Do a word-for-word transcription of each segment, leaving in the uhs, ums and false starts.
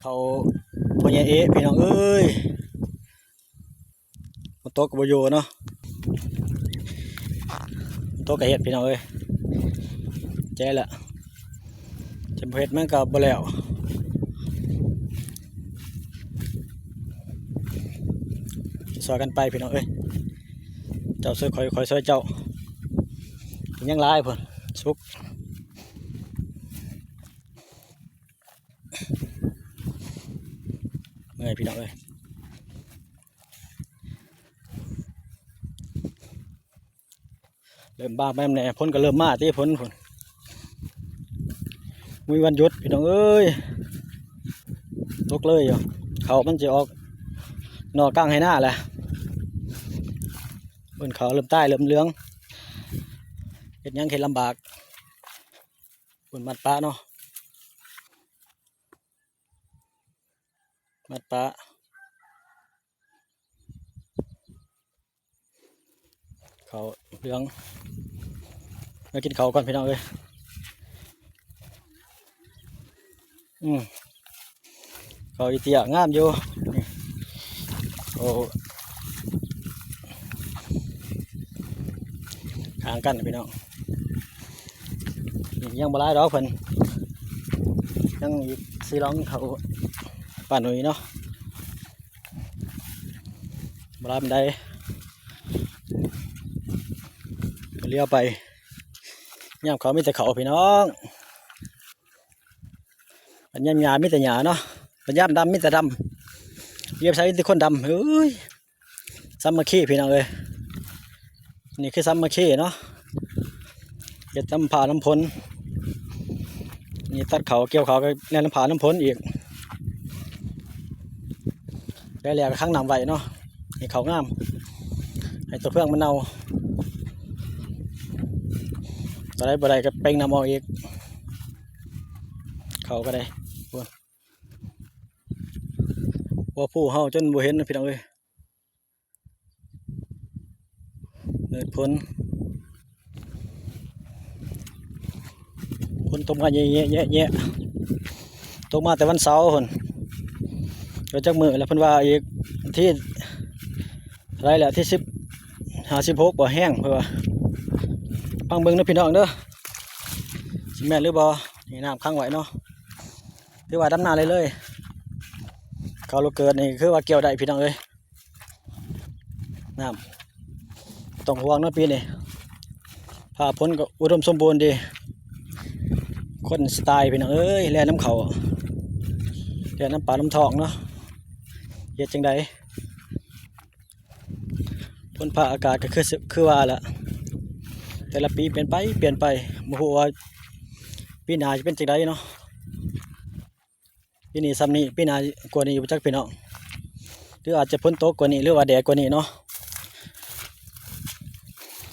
เขา พ่อใหญ่เอ๊ะ พี่น้องเอ้ย ฝนตกก็บ่อยู่เนาะ ฝนตกก็เฮ็ด พี่น้องเอ้ย แจ้ละ จะบ่เฮ็ดมันก็บ่แล้ว ซอยกันไป พี่น้องเอ้ย เจ้าซอยข้อย ข้อยซอยเจ้า ยังหลายพุ้น สุก เมื่อย พี่น้องเอ้ย เริ่มบางไปนำแหน่ ฝนก็เริ่มมาติ ฝนพุ้น มีวันหยุด พี่น้องเอ้ย ตกเลยอยู่ เขามันสิออก นอกกลางไฮ่นาแหละ พุ้นเขาเริ่มตาย เริ่มเหลือง เฮ็ดหยังเฮ็ดลำบาก พุ้นมัดปะเนาะ มัดปะ เขาเหลือง มากินเขาวก่อน พี่น้องเอ้ย อืม เขาอีเตี้ยงามอยู่ นี่ โอ้ ห่างกัน พี่น้อง นี่ยังบ่หลายดอกเพิ่น ยังอีกสี่หลองเขาป้าหนุ่ยเนาะ บ่หลายปานใด เลี้ยวไป ยามเขามีแต่เขา พี่น้อง อันยามหญ้ามีแต่หญ้าเนาะ อันยามดำมีแต่ดำ เลี้ยวใส่มีแต่คนดำ เอ้ย สามัคคี พี่น้องเอ้ย นี่คือสามัคคีเนาะ เฮ็ดนำผ้านำฝน นี่ตัดเขาวเกี่ยวเขาวก็แล่นนำผ้านำฝนอีก ได้แล้วก็ขังน้ำไว้เนาะ ให้เขางาม ให้ตัวเฟืองมันเน่า ตัวใดบ่ได้ก็เป่งน้ำออกอีก เขาก็ได้ โอ้ย ว่าผู้เฮาจนบ่เห็นนะพี่น้องเอ้ย เกิดฝน ฝนตกมาแยะๆๆๆ ตกมาแต่วันเสาร์พุ้น ก็จักมื้อแล้ว เพิ่นว่าอีกที่เท่าไหร่แล้ว ที่สิบห้า สิบหกบ่ แฮงเพิ่นว่า ฟังเบิ่งเด้อพี่น้องเด้อ สิแม่นหรือบ่ นี่น้ำขังไว้เนาะ ถือว่าดำนาเลยเลย เขาลูกเกิดนี่คือว่าเกี่ยวได้พี่น้องเอ้ย น้ำต้องห่วงเนาะปีนี้ ฟ้าฝนก็อุดมสมบูรณ์ดี คนสไตล์พี่น้องเอ้ย แล่นนำเขา แล่นนำปากนำท้องเนาะ เฮ็ดจั่งใด ฝนฟ้าอากาศก็คือ คือว่าล่ะ แต่ละปีเปลี่ยนไป เปลี่ยนไป บ่ฮู้ว่าปีหน้าจะเป็นจั่งใดเนาะ ปีนี้ส่ำนี้ ปีหน้ากว่านี้บ่จักพี่น้อง หรืออาจจะฝนตกกว่านี้ หรือว่าแดดกว่านี้เนาะ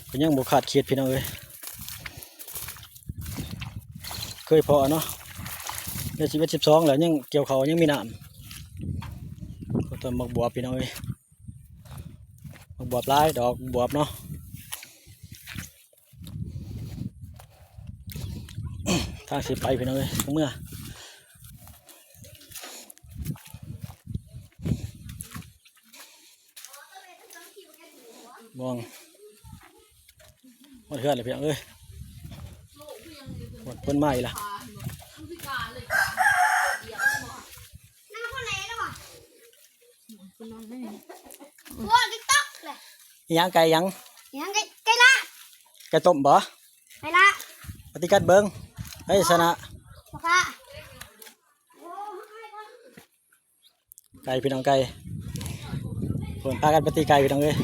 ก็ยังบ่คาดคิดพี่น้องเอ้ย เคยพอเนาะ เดือนสิบเอ็ด สิบสองแล้วยังเกี่ยวเขาวยังมีน้ำ ก็ต้นหมากบวบพี่น้องเอ้ย หมากบวบหลายดอกบวบเนาะ ทางสิไปพี่น้องเอ้ย เมือ มอง หมดเฮือนเลยพี่น้องเอ้ย หมดเพิ่นมาอีกละ โอ้ TikTok เลย อิหยังไก่หยัง อิหยังไก่ ไก่ละ ไก่ต้มบ่ ไก่ละ ปฏิกัดเบิ่ง ไผชนะ บ่ค่ะ ไก่พี่น้องไก่ เพิ่นพากันไปตีไก่พี่น้องเอ้ย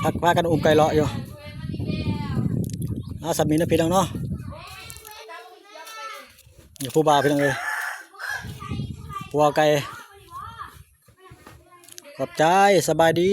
พา พากันอุ้มไก่เลาะอยู่ เอาส่ำนี้นะพี่น้องเนาะ นี่ผู้บ่าวพี่น้องเอ้ย ผู้บ่าวไก่ ขอบใจ สบายดี